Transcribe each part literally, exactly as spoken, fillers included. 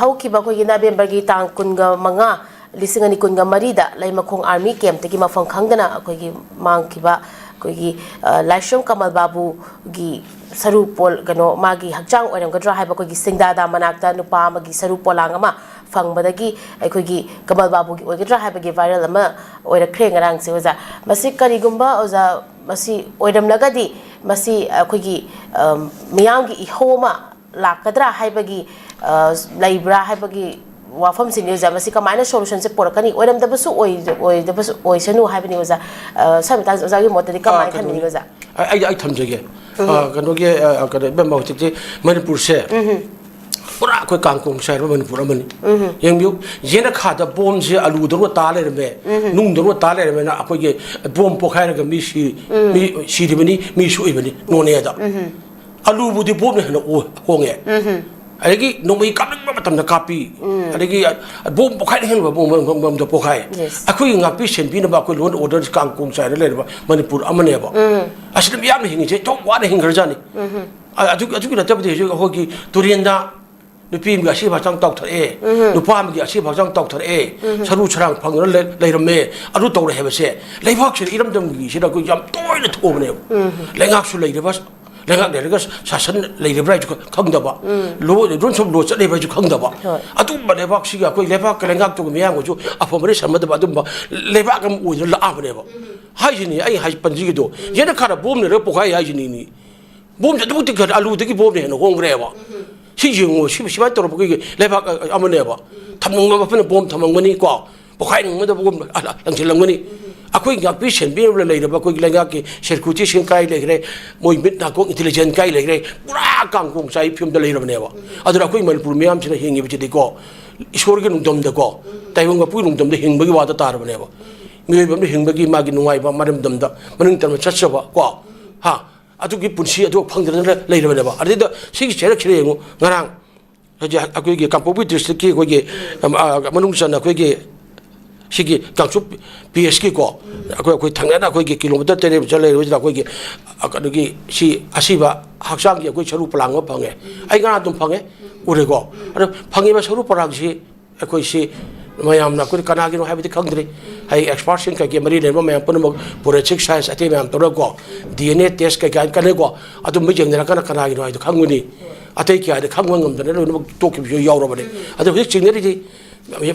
ꯍꯧꯈꯤꯕ ꯑꯩꯈꯣꯏꯒꯤ ꯅꯕꯦꯝꯕꯔꯒꯤ ꯇꯥꯡ ꯀꯨꯟꯒ ꯃꯉꯥ, ꯂꯤꯁꯤꯡ ꯑꯅꯤ ꯀꯨꯟꯒ ꯃꯔꯤꯗ ꯂꯩꯃꯈꯣꯡ ꯑꯥꯔꯃꯤ ꯀꯦꯝꯞꯇꯒꯤ ꯃꯐꯝ ꯈꯪꯗꯅ ꯑꯩꯈꯣꯏꯒꯤ ꯃꯥꯡꯈꯤꯕ ꯑꯩꯈꯣꯏꯒꯤ, ꯑ, ꯂꯥꯏꯁ꯭ꯔꯝ ꯀꯃꯜ ꯕꯥꯕꯨꯒꯤ ꯁꯔꯨ ꯄꯣꯜ-, ꯀꯩꯅꯣ, ꯃꯥꯒꯤ ꯍꯛꯆꯥꯡ ꯑꯣꯏꯔꯝꯒꯗ꯭ꯔꯥ ꯍꯥꯏꯕ ꯑꯩꯈꯣꯏꯒꯤ ꯁꯤꯡꯗꯥꯗꯥ ꯃꯅꯥꯛꯇ ꯅꯨꯄꯥ ꯑꯃꯒꯤ ꯁꯔꯨ ꯄꯣꯂꯥꯡ ꯑꯃ ꯐꯪꯕꯗꯒꯤ ꯑꯩꯈꯣꯏꯒꯤ ꯀꯃꯜ ꯕꯥꯕꯨꯒꯤ ꯑꯣꯏꯒꯗ꯭ꯔꯥ ꯍꯥꯏꯕꯒꯤ viral ꯑꯃ ꯑꯣꯏꯔꯛꯈ꯭ꯔꯦ ꯉꯔꯥꯡꯁꯦ, ꯑꯣꯖꯥ꯫ ꯃꯁꯤ ꯀꯔꯤꯒꯨꯝꯕ, ꯑꯣꯖꯥ, ꯃꯁꯤ ꯑꯣꯏꯔꯝꯂꯒꯗꯤ ꯃꯁꯤ ꯑꯩꯈꯣꯏꯒꯤ, ꯑ, ꯃꯤꯌꯥꯝꯒꯤ ꯏꯍꯧ ꯑꯃ ꯂꯥꯛꯀꯗ꯭ꯔꯥ ꯍꯥꯏꯕꯒꯤ, ꯑ, ꯂꯩꯕ꯭ꯔꯥ ꯍꯥꯏꯕꯒꯤ ꯋꯥꯐꯝꯁꯤꯅꯤ, ꯑꯣꯖꯥ꯫ ꯃꯁꯤ ꯀꯃꯥꯏꯅ solutionꯁꯦ ꯄꯨꯔꯛꯀꯅꯤ? ꯑꯣꯏꯔꯝꯗꯕꯁꯨ ꯑꯣꯏ-, ꯑꯣꯏꯗꯕꯁꯨ ꯑꯣꯏꯁꯅꯨ ꯍꯥꯏꯕꯅꯤ, ꯑꯣꯖꯥ꯫ ꯑ, ꯁ꯭ꯋꯥꯏ ꯃꯇꯥꯡꯁꯦ ꯑꯣꯖꯥꯒꯤ ꯃꯣꯠꯇꯗꯤ ꯑꯥ, ꯀꯃꯥꯏꯅ ꯊꯝꯕꯤꯅꯤ, ꯀꯩꯅꯣꯅꯤ꯫ ꯑꯣꯖꯥ? ꯑꯩ, ꯑꯩ, ꯑꯩ ꯊꯝꯖꯒꯦ꯫ ꯎꯝ꯫ ꯑ, ꯀꯩꯅꯣꯒꯤ, ꯑ, ꯀꯩꯅꯣ, ꯏꯕꯦꯝꯃ, ꯍꯧꯖꯤꯛꯇꯤ ꯃꯅꯤꯄꯨꯔꯁꯦ ꯎꯝ꯫ ꯄꯨꯔꯥ ꯑꯩꯈꯣꯏ ꯀꯥꯡ ꯀꯣꯡ ꯆꯥꯏꯔꯕ ꯃꯅꯤꯄꯨꯔ ꯑꯃꯅꯤ꯫ ꯎꯝ꯫ ꯌꯦꯡꯕꯤꯌꯨ, ꯌꯦꯅꯈꯥꯗ ꯕꯣꯝꯁꯦ ꯑꯂꯨꯗꯧꯅ ꯇꯥ ꯂꯩꯔꯝꯃꯦ, ꯎꯝ꯫ ꯅꯨꯡꯗꯧꯅ ꯇꯥ ꯂꯩꯔꯝꯃꯦꯅ ꯑꯩꯈꯣꯏꯒꯤ ꯕꯣꯝ ꯄꯣꯈꯥꯏꯔꯒ ꯃꯤ ꯁꯤ-, ꯎꯝ꯫ ꯃꯤ ꯁꯤꯔꯤꯕꯅꯤ, ꯃꯤ ꯁꯣꯛꯏꯕꯅꯤ ꯅꯣꯅꯦꯗ꯫ ꯎꯝ꯫ ꯑꯂꯨꯕꯨꯗꯤ ꯕꯣꯝꯅ ꯍꯦꯟꯅ ꯑꯣ-, ꯍꯣꯡꯉꯦ꯫ ꯎꯝ꯫ ꯑꯗꯒꯤ ꯅꯣꯡꯃꯩ ꯀꯥꯞꯅꯤꯡꯕ ꯃꯇꯝꯗ ꯀꯥꯞꯄꯤ꯫ ꯎꯝ꯫ ꯑꯗꯒꯤ ꯕꯣꯝ ꯄꯣꯈꯥꯏꯅꯤꯡꯍꯟꯕ ꯃꯐꯝ ꯃꯐꯝꯗ ꯄꯣꯈꯥꯏ꯫ Yes꯫ ꯑꯩꯈꯣꯏꯒꯤ ꯉꯥꯛꯄꯤ ꯁꯦꯟꯕꯤꯅꯕ ꯑꯩꯈꯣꯏ law and order ꯀꯥꯡ ꯀꯣꯡ ꯆꯥꯏꯔ ꯂꯩꯔꯕ ꯃꯅꯤꯄꯨꯔ ꯑꯃꯅꯦꯕ꯫ ꯎꯝ꯫ ꯑꯁꯤꯗ ꯃꯤꯌꯥꯝꯅ ꯍꯤꯡꯉꯤꯁꯦ ꯌꯥꯝ ꯋꯥꯅ ꯍꯤꯡꯈ꯭ꯔꯖꯥꯠꯅꯤ꯫ ꯎꯝ꯫ ꯑ-, ꯑꯗꯨ-, ꯑꯗꯨꯒꯤ ꯅꯠꯇꯕꯗꯤ ꯍꯧꯖꯤꯛ ꯑꯩꯈꯣꯏꯒꯤ ꯇꯨꯔꯦꯟꯗ ꯅꯨꯄꯤ ꯑꯃꯒꯤ ꯑꯁꯤꯕ ꯍꯛꯆꯥꯡ ꯇꯥꯎꯊꯔꯛꯑꯦ, ꯎꯝ꯫ ꯅꯨꯄꯥ ꯑꯃꯒꯤ ꯑꯁꯤꯕ ꯍꯛꯆꯥꯡ ꯇꯥꯎꯊꯔꯛꯑꯦ, ꯎꯝ꯫ ꯁꯔꯨ ꯁꯔꯥꯡ ꯐꯪꯗꯅ ꯂꯩ-, ꯂꯩꯔꯝꯃꯦ, ꯑꯗꯨ ꯇꯧꯔꯦ ꯍꯥꯏꯕꯁꯦ ꯂꯩꯕꯥꯛꯁꯤꯗ, ꯏꯔꯝꯗꯝꯒꯤꯁꯤꯗ ꯑꯩꯈꯣꯏ ꯌꯥꯝ ꯇꯣꯏꯅ ꯊꯣꯛꯑꯕꯅꯦꯕ꯫ ꯎꯝ꯫ ꯂꯩꯉꯥꯛꯁꯨ ꯂꯩꯔꯕ, ꯂꯩꯉꯥꯛ ꯂꯩꯔꯒ ꯁꯥꯁꯟ ꯂꯩꯔꯤꯕ꯭ꯔꯥ ꯍꯥꯏꯁꯨ ꯈꯪꯗꯕ, ꯎꯝ꯫ ꯂꯣ-, ꯔꯨꯜꯁ ꯑꯣꯐ ꯂꯣ ꯆꯠꯂꯤꯕ꯭ꯔꯥ ꯍꯥꯏꯁꯨ ꯈꯪꯗꯕ, ꯍꯣꯏ꯫ ꯑꯗꯨꯝꯕ ꯂꯩꯕꯥꯛꯁꯤꯒ ꯑꯩꯈꯣꯏ ꯂꯩꯕꯥꯛꯀ ꯂꯩꯉꯥꯛꯇꯨꯒ ꯃꯤꯌꯥꯝꯒꯁꯨ ꯑꯐꯕꯔ ꯁꯝꯅꯗꯕ ꯑꯗꯨꯝꯕ ꯂꯩꯕꯥꯛ ꯑꯃ ꯑꯣꯏꯗꯨꯅ ꯂꯥꯛꯑꯕꯅꯦꯕ꯫ ꯎꯝ꯫ ꯍꯥꯏꯁꯤꯅꯤ ꯑꯩ ꯍꯥꯏ-, ꯄꯟꯖꯒꯦꯗꯣ, ꯎꯝ꯫ ꯌꯦꯅꯈꯥꯗ ꯕꯣꯝ ꯂꯩꯔꯒ ꯄꯣꯈꯥꯏ ꯍꯥꯏꯁꯤꯅꯤꯅꯤ꯫ ꯕꯣꯝꯁꯦ ꯑꯗꯨꯛ ꯃꯇꯤꯛ ꯈꯔ ꯑꯂꯨꯗꯒꯤ ꯕꯣꯝꯅ ꯍꯦꯟꯅ ꯍꯣꯡꯈ꯭ꯔꯦꯕ꯫ ꯎꯝ꯫ ꯁꯤ ꯌꯦꯡꯉꯣ, ꯁꯤ ꯁꯨꯃꯥꯏꯅ ꯇꯧꯔꯛꯄꯒꯤ ꯂꯩꯕꯥꯛ, ꯑ, ꯑꯃꯅꯦꯕ꯫ ꯎꯝ꯫ ꯊꯝꯅꯤꯡꯕ ꯃꯐꯝꯗ ꯕꯣꯝ ꯊꯝꯃꯝꯒꯅꯤ ꯀꯣ, ꯄꯣꯈꯥꯏꯅꯤꯡꯕꯗ ꯕꯣꯝ, ꯑ, ꯂꯪꯁꯤꯜꯂꯝꯒꯅꯤ꯫ ꯎꯝ꯫ ꯑꯩꯈꯣꯏ ꯉꯥꯛꯄꯤ ꯁꯦꯟꯕꯤꯅꯕ ꯂꯩꯔꯕ ꯑꯩꯈꯣꯏꯒꯤ ꯂꯩꯉꯥꯛꯀꯤ ꯁꯦꯀ꯭ꯌꯨꯔꯤꯇꯤꯁꯤꯡ ꯀꯥꯏ ꯂꯩꯈ꯭ꯔꯦ, ꯃꯣꯏ ꯃꯤꯠ ꯅꯥꯀꯣꯡ ꯏꯟꯇꯦꯂꯤꯖꯦꯟꯁ ꯀꯥꯏ ꯂꯩꯈ꯭ꯔꯦ, ꯄꯨꯔꯥ ꯀꯥꯡ ꯀꯣꯡ ꯆꯥꯏ ꯐꯤꯕꯝꯗ ꯂꯩꯔꯕꯅꯦꯕ꯫ ꯎꯝ꯫ ꯑꯗꯨꯅ ꯑꯩꯈꯣꯏ ꯃꯅꯤꯄꯨꯔ ꯃꯤꯌꯥꯝꯁꯤꯅ ꯍꯤꯡꯉꯤꯕꯁꯤꯗꯤꯀꯣ, ꯏꯁꯣꯔꯒꯤ ꯅꯣꯡꯗꯝꯗꯀꯣ, ꯎꯝ꯫ ꯇꯥꯏꯕꯪ ꯃꯄꯨꯒꯤ ꯅꯣꯡꯗꯝꯗ ꯍꯤꯡꯕꯒꯤ ꯋꯥꯗ ꯇꯥꯔꯕꯅꯦꯕ꯫ ꯎꯝ꯫ ꯃꯤꯑꯣꯏꯕ ꯑꯃꯅ ꯍꯤꯡꯕꯒꯤ ꯃꯥꯒꯤ ꯅꯨꯡꯉꯥꯏꯕ ꯃꯔꯝꯗꯝꯗ ꯃꯅꯤꯡ ꯇꯝꯅ ꯆꯠꯆꯕ ꯀꯣ, ꯍꯥ? ꯑꯗꯨꯒꯤ ꯄꯨꯟꯁꯤ ꯑꯗꯨ ꯐꯪꯗꯗꯅ ꯂꯩꯔꯕꯅꯦꯕ꯫ ꯑꯗꯩꯗ ꯁꯤꯒꯤ ꯆꯩꯔꯛꯁꯤꯗ ꯌꯦꯡꯉꯨ, ꯉꯔꯥꯡ ꯍꯧꯖꯤꯛ ꯑꯩꯈꯣꯏꯒꯤ ꯀꯥꯡꯄꯣꯛꯄꯤ ꯗꯤꯁꯇ꯭ꯔꯤꯛꯀꯤ ꯑꯩꯈꯣꯏꯒꯤ, ꯑꯝ, ꯑ, ꯃꯅꯨꯡ ꯆꯟꯅ ꯑꯩꯈꯣꯏꯒꯤ ꯁꯤꯒꯤ ꯀꯥꯡꯆꯨꯞ ꯄꯤ ꯑꯦꯁꯀꯤꯀꯣ, ꯑꯩꯈꯣꯏ, ꯑꯩꯈꯣꯏ ꯊꯪꯅꯅ ꯑꯩꯈꯣꯏꯒꯤ ꯀꯤꯂꯣꯃꯤꯇꯔ ꯇꯔꯦꯠ ꯆꯠ ꯂꯩꯔꯕꯁꯤꯗ ꯑꯩꯈꯣꯏꯒꯤ, ꯑ, ꯀꯩꯅꯣꯒꯤ ꯁꯤ ꯑꯁꯤꯕ ꯍꯛꯆꯥꯡꯒꯤ ꯑꯩꯈꯣꯏ ꯁꯔꯨ ꯄꯣꯂꯥꯡ ꯑꯃ ꯐꯪꯉꯦ꯫ ꯑꯩ ꯉꯔꯥꯡ ꯑꯗꯨꯝ ꯐꯪꯉꯦ꯫ ꯎꯔꯦꯀꯣ꯫ ꯑꯗꯣ ꯐꯪꯉꯤꯕ ꯁꯔꯨꯛ ꯄꯔꯥꯡꯁꯤ ꯑꯩꯈꯣꯏꯁꯤ ꯃꯌꯥꯝꯅ ꯑꯩꯈꯣꯏ ꯀꯅꯥꯒꯤꯅꯣ ꯍꯥꯏꯕꯗꯤ ꯈꯪꯗ꯭ꯔꯤ꯫ ꯍꯥꯏ ꯑꯦꯛꯁꯄꯥꯔꯠꯁꯤꯡ ꯀꯩꯀꯩ ꯃꯔꯤ ꯂꯩꯅꯕ ꯃꯌꯥꯝ ꯄꯨꯝꯅꯃꯛ, ꯐꯣꯔꯦꯟꯁꯤꯛ ꯁꯥꯏꯟꯁ ꯑꯇꯩ ꯃꯌꯥꯝ ꯇꯧꯔꯒꯀꯣ, ꯗꯤ ꯑꯦꯟ ꯑꯦ ꯇꯦꯁ ꯀꯩꯀꯥ ꯀꯟꯅꯩꯀꯣ꯫ ꯑꯗꯨꯝꯕ ꯌꯦꯡꯅꯔꯀꯥꯟꯗ ꯀꯅꯥꯒꯤꯅꯣ ꯍꯥꯏꯗꯣ ꯈꯪꯒꯅꯤ꯫ ꯑꯇꯩ ꯀꯌꯥꯗꯤ ꯈꯪꯕ ꯉꯝꯗꯅ ꯂꯣꯏꯅꯃꯛ ꯇꯣꯛꯈꯤꯕꯁꯨ ꯌꯥꯎꯔꯕꯅꯤ꯫ ꯑꯗꯣ ꯍꯧꯖꯤꯛ ꯆꯤꯡꯅꯔꯤꯗꯤ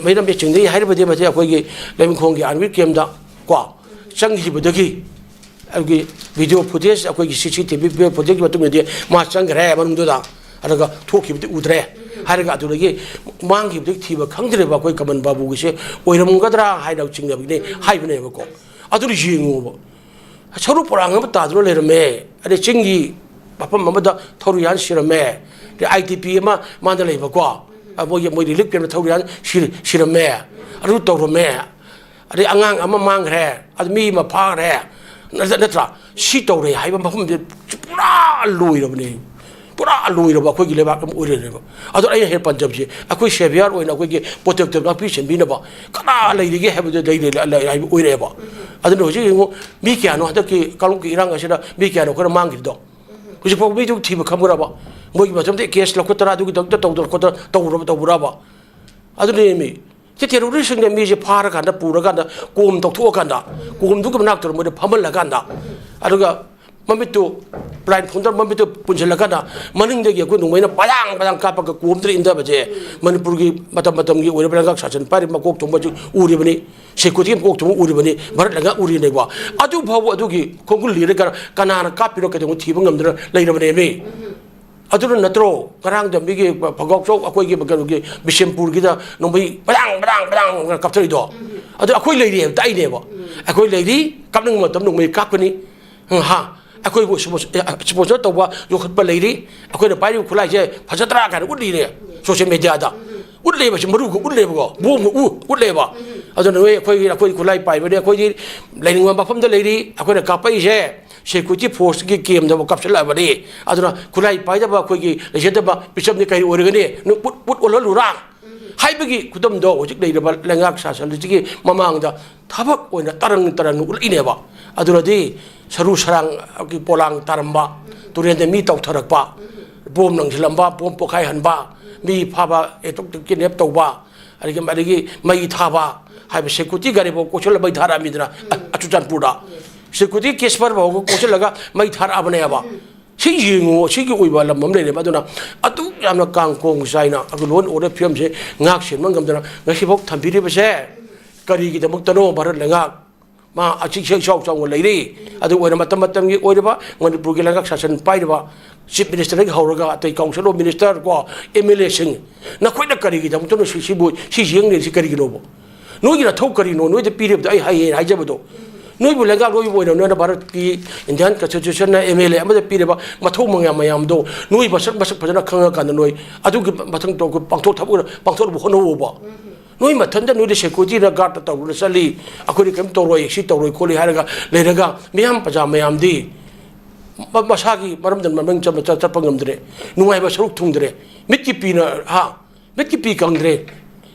ꯃꯔꯝꯗꯤ ꯆꯤꯡꯅꯩ ꯍꯥꯏꯔꯤꯕꯗꯤ ꯃꯁꯤ ꯑꯩꯈꯣꯏꯒꯤ ꯂꯩꯃꯈꯣꯡꯒꯤ ꯑꯥꯔꯃꯤ ꯀꯦꯝꯗ ꯀꯣ ꯆꯪꯈꯤꯕꯗꯒꯤ ꯑꯩꯈꯣꯏꯒꯤ ꯚꯤꯗꯤꯑꯣ ꯐꯨꯇꯦꯖ, ꯑꯩꯈꯣꯏꯒꯤ ꯁꯤ ꯁꯤ ꯇꯤ ꯚꯤ ꯚꯤꯗꯤꯑꯣ ꯐꯨꯇꯦꯖꯀꯤ ꯃꯇꯨꯡ ꯏꯟꯅꯗꯤ ꯃꯥ ꯆꯪꯈ꯭ꯔꯦ ꯃꯅꯨꯡꯗꯨꯗ, ꯑꯗꯨꯒ ꯊꯣꯛꯈꯤꯕꯗꯤ ꯎꯗ꯭ꯔꯦ ꯍꯥꯏꯔꯒ ꯑꯗꯨꯗꯒꯤ ꯃꯥꯡꯈꯤꯕꯗꯒꯤ ꯊꯤꯕ ꯈꯪꯗ꯭ꯔꯦꯕ ꯑꯩꯈꯣꯏ ꯀꯃꯟ ꯕꯥꯕꯨꯒꯤꯁꯦ ꯑꯣꯏꯔꯝꯒꯗ꯭ꯔꯥ ꯍꯥꯏꯅ ꯆꯤꯡꯅꯕꯒꯤꯅꯦ ꯍꯥꯏꯕꯅꯦꯕꯀꯣ꯫ ꯑꯗꯨꯅ ꯌꯦꯡꯉꯣꯕ, ꯁꯔꯨꯛ ꯄꯔꯥꯡ ꯑꯃ ꯇꯥꯗꯨꯅ ꯂꯩꯔꯝꯃꯦ꯫ ꯑꯗꯩ ꯆꯤꯡꯒꯤ ꯃꯐꯝ ꯑꯃꯗ ꯊꯧꯔꯤꯌꯥꯟ ꯁꯤꯔꯝꯃꯦ꯫ ꯑꯗꯩ ꯑꯥꯏ ꯗꯤ ꯄꯤ ꯑꯃ ꯃꯥꯗ ꯂꯩꯕꯀꯣ, ꯃꯣꯏꯒꯤ ꯃꯣꯏ ꯔꯤꯂꯤꯐ ꯀꯦꯝꯞꯇ ꯊꯧꯔꯤꯌꯥꯟ ꯁꯤꯔꯝꯃꯦ꯫ ꯑꯗꯨ ꯇꯧꯔꯝꯃꯦ꯫ ꯑꯗꯩ ꯑꯉꯥꯡ ꯑꯃ ꯃꯥꯡꯈ꯭ꯔꯦ, ꯑꯗꯨ ꯃꯤ ꯑꯃ ꯐꯥꯈ꯭ꯔꯦ, ꯅꯠꯇ꯭ꯔꯥ? ꯁꯤ ꯇꯧꯔꯦ ꯍꯥꯏꯕ ꯃꯐꯝꯁꯦ ꯄꯨꯔꯥ ꯂꯣꯏꯔꯕꯅꯦ꯫ ꯄꯨꯔꯥ ꯂꯣꯏꯔꯕ ꯑꯩꯈꯣꯏꯒꯤ ꯂꯩꯕꯥꯛ ꯑꯃ ꯑꯣꯏꯔꯦꯕ꯫ ꯑꯗꯣ ꯑꯩꯅ ꯍꯦꯛ ꯄꯟꯖꯕꯁꯦ, ꯑꯩꯈꯣꯏ ꯁꯦꯚꯤꯌꯥꯔ ꯑꯣꯏꯅ ꯑꯩꯈꯣꯏꯒꯤ ꯄ꯭ꯔꯣꯇꯦꯛꯇꯔ, ꯉꯥꯛꯄꯤ ꯁꯦꯟꯕꯤꯅꯕ ꯀꯅꯥ ꯂꯩꯔꯤꯒꯦ ꯍꯥꯏꯕꯗꯨ ꯂꯩꯔꯦ, ꯂꯩ ꯍꯥꯏꯕ ꯑꯣꯏꯔꯛꯑꯦꯕ꯫ ꯑꯗꯨꯅ ꯍꯧꯖꯤꯛ ꯌꯦꯡꯉꯨ, ꯃꯤ ꯀꯌꯥꯅꯣ ꯍꯟꯗꯛꯀꯤ ꯀꯥꯡꯂꯨꯞꯀꯤ ꯏꯔꯥꯡ ꯑꯁꯤꯗ ꯃꯤ ꯀꯌꯥꯅꯣ ꯑꯩꯈꯣꯏꯅ ꯃꯥꯡꯈꯤꯕꯗꯣ? ꯍꯧꯖꯤꯛꯐꯥꯎ ꯃꯤꯗꯨ ꯊꯤꯕ ꯈꯪꯕ꯭ꯔꯕ? ꯃꯣꯏꯒꯤ ꯃꯇꯝꯗ ꯀꯦꯁ ꯂꯧꯈꯠꯇꯅ ꯑꯗꯨꯒꯤꯗꯃꯛꯇ ꯇꯧꯗꯅ ꯈꯣꯠꯇꯅ ꯇꯧꯔꯕ, ꯇꯧꯕ꯭ꯔꯕ? ꯑꯗꯨꯅꯦꯃꯤ꯫ ꯁꯤ ꯇꯦꯔꯣꯔꯤꯁꯁꯤꯡꯅ ꯃꯤꯁꯦ ꯐꯥꯔꯀꯥꯟꯗ, ꯄꯨꯔꯀꯥꯟꯗ, ꯀꯣꯝ ꯇꯧꯊꯣꯛꯑꯀꯥꯟꯗ, ꯀꯣꯝꯗꯨꯒꯤ ꯃꯅꯥꯛꯇꯨꯗ ꯃꯣꯏꯗ ꯐꯝꯍꯜꯂꯀꯥꯟꯗ, ꯑꯗꯨꯒ ꯃꯃꯤꯠꯇꯨ, ꯕ꯭ꯂꯥꯏꯟ ꯐꯣꯜꯗ ꯃꯃꯤꯠꯇꯨ ꯄꯨꯟꯁꯤꯜꯂꯀꯥꯟꯗ, ꯃꯅꯤꯡꯗꯒꯤ ꯑꯩꯈꯣꯏ ꯅꯣꯡꯃꯩꯅ ꯄꯌꯥꯡ ꯄꯌꯥꯡ ꯀꯥꯞꯄꯒ ꯀꯣꯝꯗꯨꯗ ꯏꯟꯊꯕꯁꯦ ꯃꯅꯤꯄꯨꯔꯒꯤ ꯃꯇꯝ ꯃꯇꯝꯒꯤ ꯑꯣꯏꯔꯕ ꯂꯩꯉꯥꯛ ꯁꯥꯁꯟ ꯄꯥꯏꯔꯤꯕ ꯃꯀꯣꯛ ꯊꯣꯡꯕꯁꯨ ꯎꯔꯤꯕꯅꯤ, ꯁꯦꯀ꯭ꯌꯨꯔꯤꯇꯤ ꯃꯀꯣꯛ ꯊꯣꯡꯕ ꯎꯔꯤꯕꯅꯤ, ꯚꯥꯔꯠ ꯂꯩꯉꯥꯛ ꯎꯔꯤꯅꯦꯀꯣ꯫ ꯑꯗꯨ ꯐꯥꯎꯕ ꯑꯗꯨꯒꯤ ꯈꯣꯡꯒꯨꯜ ꯂꯤꯔꯒ ꯀꯅꯥꯅ ꯀꯥꯞꯄꯤꯔꯣ ꯀꯩꯗꯧꯕ ꯊꯤꯕ ꯉꯝꯗꯅ ꯂꯩꯔꯕꯅꯦꯃꯤ꯫ ꯑꯗꯨꯅ ꯅꯠꯇ꯭ꯔꯣ ꯉꯔꯥꯡꯗ ꯃꯤꯒꯤ ꯐꯒꯥꯎꯆꯧ ꯑꯩꯈꯣꯏꯒꯤ ꯀꯩꯅꯣꯒꯤ ꯕꯤꯁꯦꯝꯄꯨꯔꯒꯤꯗ ꯅꯣꯡꯃꯩ ꯄꯗꯥꯡ ꯄꯗꯥꯡ ꯄꯗꯥꯡ ꯀꯥꯞꯊꯔꯤꯗꯣ? ꯑꯗꯨ ꯑꯩꯈꯣꯏ ꯂꯩꯔꯤ ꯍꯥꯏꯕ ꯇꯥꯛꯏꯅꯦꯕ꯫ ꯑꯩꯈꯣꯏ ꯂꯩꯔꯤ, ꯀꯥꯞꯅꯤꯡꯕ ꯃꯇꯝꯗ ꯅꯣꯡꯃꯩ ꯀꯥꯞꯀꯅꯤ꯫ ꯎꯝ, ꯍꯥ? ꯑꯩꯈꯣꯏꯕꯨ ꯁ꯭ꯄꯣꯟꯁꯔ ꯇꯧꯕ, ꯌꯣꯛꯈꯠꯄ ꯂꯩꯔꯤ꯫ ꯑꯩꯈꯣꯏꯅ ꯄꯥꯏꯔꯤꯕ ꯈꯨꯠꯂꯥꯏꯁꯦ ꯐꯖꯗ꯭ꯔꯥ ꯀꯥꯏꯅ ꯎꯠꯂꯤꯅꯦ ꯁꯣꯁꯤꯌꯦꯜ ꯃꯦꯗꯤꯌꯥꯗ꯫ ꯎꯠꯂꯦꯕ, ꯁꯤ ꯃꯔꯨꯒ ꯎꯠꯂꯦꯕꯀꯣ, ꯕꯣꯝꯒ ꯎ-, ꯎꯠꯂꯦꯕ꯫ ꯑꯗꯨꯅ ꯅꯣꯏ ꯑꯩꯈꯣꯏꯒꯤ, ꯑꯩꯈꯣꯏ ꯈꯨꯠꯂꯥꯏ ꯄꯥꯏꯕꯅꯦ, ꯑꯩꯈꯣꯏꯗꯤ ꯂꯩꯅꯤꯡꯕ ꯃꯐꯝꯗ ꯂꯩꯔꯤ꯫ ꯑꯩꯈꯣꯏꯅ ꯀꯥꯞꯄꯛꯏꯁꯦ ꯁꯦꯀ꯭ꯌꯨꯔꯤꯇꯤ ꯐꯣꯔꯁꯀꯤ ꯀꯦꯝꯗꯕꯨ ꯀꯥꯞꯁꯤꯜꯂꯛꯑꯕꯅꯤ꯫ ꯑꯗꯨꯅ ꯈꯨꯠꯂꯥꯏ ꯄꯥꯏꯗꯕ ꯑꯩꯈꯣꯏꯒꯤ ꯂꯩꯖꯗꯕ ꯃꯤꯆꯝꯗꯤ ꯀꯔꯤ ꯑꯣꯏꯔꯒꯅꯤ? ꯅꯨ-, ꯎꯠ, ꯎꯠ ꯑꯣꯜꯍꯜꯂꯨꯔꯥ? ꯍꯥꯏꯕꯒꯤ ꯈꯨꯗꯝꯗꯣ ꯍꯧꯖꯤꯛ ꯂꯩꯔꯤꯕ ꯂꯩꯉꯥꯛ ꯁꯥꯁꯟ ꯑꯁꯤꯒꯤ ꯃꯃꯥꯡꯗ ꯊꯕꯛ ꯑꯣꯏꯅ ꯇꯔꯪ ꯇꯔꯪ ꯎꯠꯂꯛꯏꯅꯦꯕ꯫ ꯑꯗꯨꯅꯗꯤ ꯁꯔꯨ ꯁꯔꯥꯡꯒꯤ ꯄꯣꯂꯥꯡ ꯇꯥꯔꯝꯕ, ꯇꯨꯔꯦꯟꯗ ꯃꯤ ꯇꯥꯎꯊꯔꯛꯄ, ꯕꯣꯝ ꯂꯪꯁꯤꯜꯂꯝꯕ, ꯕꯣꯝ ꯄꯣꯈꯥꯏꯍꯟꯕ, ꯃꯤ ꯐꯥꯕ, ꯑꯦꯇꯣꯛ ꯀꯤꯗꯅꯦꯞ ꯇꯧꯕ, ꯑꯗꯒꯤ ꯑꯗꯒꯤ ꯃꯩ ꯊꯥꯕ ꯍꯥꯏꯕ ꯁꯦꯀ꯭ꯌꯨꯔꯤꯇꯤ ꯒꯥꯔꯤꯐꯥꯎ ꯀꯣꯏꯁꯤꯜꯂ ꯃꯩ ꯊꯥꯔꯛꯑꯝꯃꯤꯗꯅ, ꯑ- ꯑꯆꯨꯔꯆꯥꯟꯄꯨꯔꯗ ꯁꯦꯀ꯭ꯌꯨꯔꯤꯇꯤ ꯀꯦꯁꯄꯔ ꯐꯥꯎꯕ ꯀꯣꯏꯁꯤꯜꯂꯒ ꯃꯩ ꯊꯥꯔꯛꯑꯕꯅꯦꯕ꯫ ꯁꯤ ꯌꯦꯡꯉꯨ, ꯁꯤꯒꯤ ꯑꯣꯏꯕ ꯂꯝ ꯑꯃ ꯂꯩꯔꯦꯕ꯫ ꯑꯗꯨꯅ ꯑꯗꯨꯛ ꯌꯥꯝꯅ ꯀꯥꯡ ꯀꯣꯡ ꯆꯥꯏꯅ ꯑꯩꯈꯣꯏ ꯂꯣꯟ ꯑꯣꯔꯗꯔ ꯐꯤꯕꯝꯁꯦ ꯉꯥꯛ ꯁꯦꯟꯕ ꯉꯝꯗꯅ ꯉꯁꯤꯐꯥꯎ ꯊꯝꯕꯤꯔꯤꯕꯁꯦ ꯀꯔꯤꯒꯤꯗꯃꯛꯇꯅꯣ? ꯚꯥꯔꯠ ꯂꯩꯉꯥꯛ ꯃꯥ ꯑꯆꯤꯛꯁꯦ ꯏꯆꯥꯎ ꯆꯥꯎꯅ ꯂꯩꯔꯤ꯫ ꯑꯗꯨ ꯑꯣꯏꯅ ꯃꯇꯝ ꯃꯇꯝꯒꯤ ꯑꯣꯏꯔꯤꯕ ꯃꯅꯤꯄꯨꯔꯒꯤ ꯂꯩꯉꯥꯛ ꯁꯥꯁꯟ ꯄꯥꯏꯔꯤꯕ ꯆꯤꯐ ꯃꯤꯅꯤꯁꯇꯔꯗꯒꯤ ꯍꯧꯔꯒ ꯑꯇꯩ ꯀꯥꯎꯟꯁꯤꯜ ꯑꯣꯐ ꯃꯤꯅꯤꯁꯇꯔ ꯀꯣ, ꯑꯦꯝ ꯑꯦꯜ ꯑꯦꯁꯤꯡ, ꯅꯈꯣꯏꯅ ꯀꯔꯤꯒꯤꯗꯃꯛꯇꯅꯣ ꯁꯤ, ꯁꯤꯕꯨ, ꯁꯤ ꯌꯦꯡꯂꯤꯁꯤ ꯀꯔꯤꯒꯤꯅꯣꯕ? ꯅꯣꯏꯒꯤ ꯅꯊꯧ ꯀꯔꯤꯅꯣ? ꯅꯣꯏꯗ ꯄꯤꯔꯤꯕꯗꯣ ꯑꯩ ꯍꯥꯏꯌꯦ ꯍꯥꯏꯖꯕꯗꯣ, ꯅꯣꯏꯕꯨ ꯂꯩꯉꯥꯛ ꯂꯣꯏꯕ ꯑꯣꯏꯅ ꯅꯣꯏꯅ ꯚꯥꯔꯠꯀꯤ ꯏꯟꯗꯤꯌꯥꯟ ꯀꯟꯁꯇꯤꯇ꯭ꯌꯨꯁꯟꯅ ꯑꯦꯝ ꯑꯦꯜ ꯑꯦ ꯑꯃꯗ ꯄꯤꯔꯤꯕ ꯃꯊꯧ ꯃꯉꯥ ꯃꯌꯥꯝꯗꯣ ꯅꯣꯏ ꯃꯁꯛ, ꯃꯁꯛ ꯐꯖꯅ ꯈꯪꯉꯀꯥꯟꯗ ꯅꯣꯏ ꯑꯗꯨꯒꯤ ꯃꯊꯪ ꯇꯧ-, ꯄꯥꯡꯊꯣꯛ ꯊꯕꯛ ꯑꯣꯏꯅ ꯄꯥꯡꯊꯣꯛꯅꯕ ꯍꯣꯠꯅꯧꯑꯣꯕ꯫ ꯅꯣꯏ ꯃꯊꯟꯇ ꯅꯣꯏꯗꯤ ꯁꯦꯀ꯭ꯌꯨꯔꯤꯇꯤꯅ ꯒꯥꯔꯗ ꯇꯧꯔꯒ ꯆꯠꯂꯤ, ꯑꯩꯈꯣꯏꯗꯤ ꯀꯔꯤꯝ ꯇꯧꯔꯣꯏ, ꯁꯤ ꯇꯧꯔꯣꯏ ꯈꯣꯠꯂꯤ ꯍꯥꯏꯔꯒ ꯂꯩꯔꯒ ꯃꯤꯌꯥꯝ ꯄ꯭ꯔꯖꯥ ꯃꯌꯥꯝꯗꯤ ꯃ-, ꯃꯁꯥꯒꯤ ꯃꯔꯝꯗ ꯃꯃꯤꯡ ꯆꯠꯄ, ꯆꯠ-, ꯆꯠꯄ ꯉꯝꯗ꯭ꯔꯦ, ꯅꯨꯡꯉꯥꯏꯕ ꯁꯔꯨꯛ ꯊꯨꯡꯗ꯭ꯔꯦ, ꯃꯤꯠꯀꯤ ꯄꯤꯅ, ꯍꯥ, ꯃꯤꯠꯀꯤ ꯄꯤ ꯀꯪꯗ꯭ꯔꯦ꯫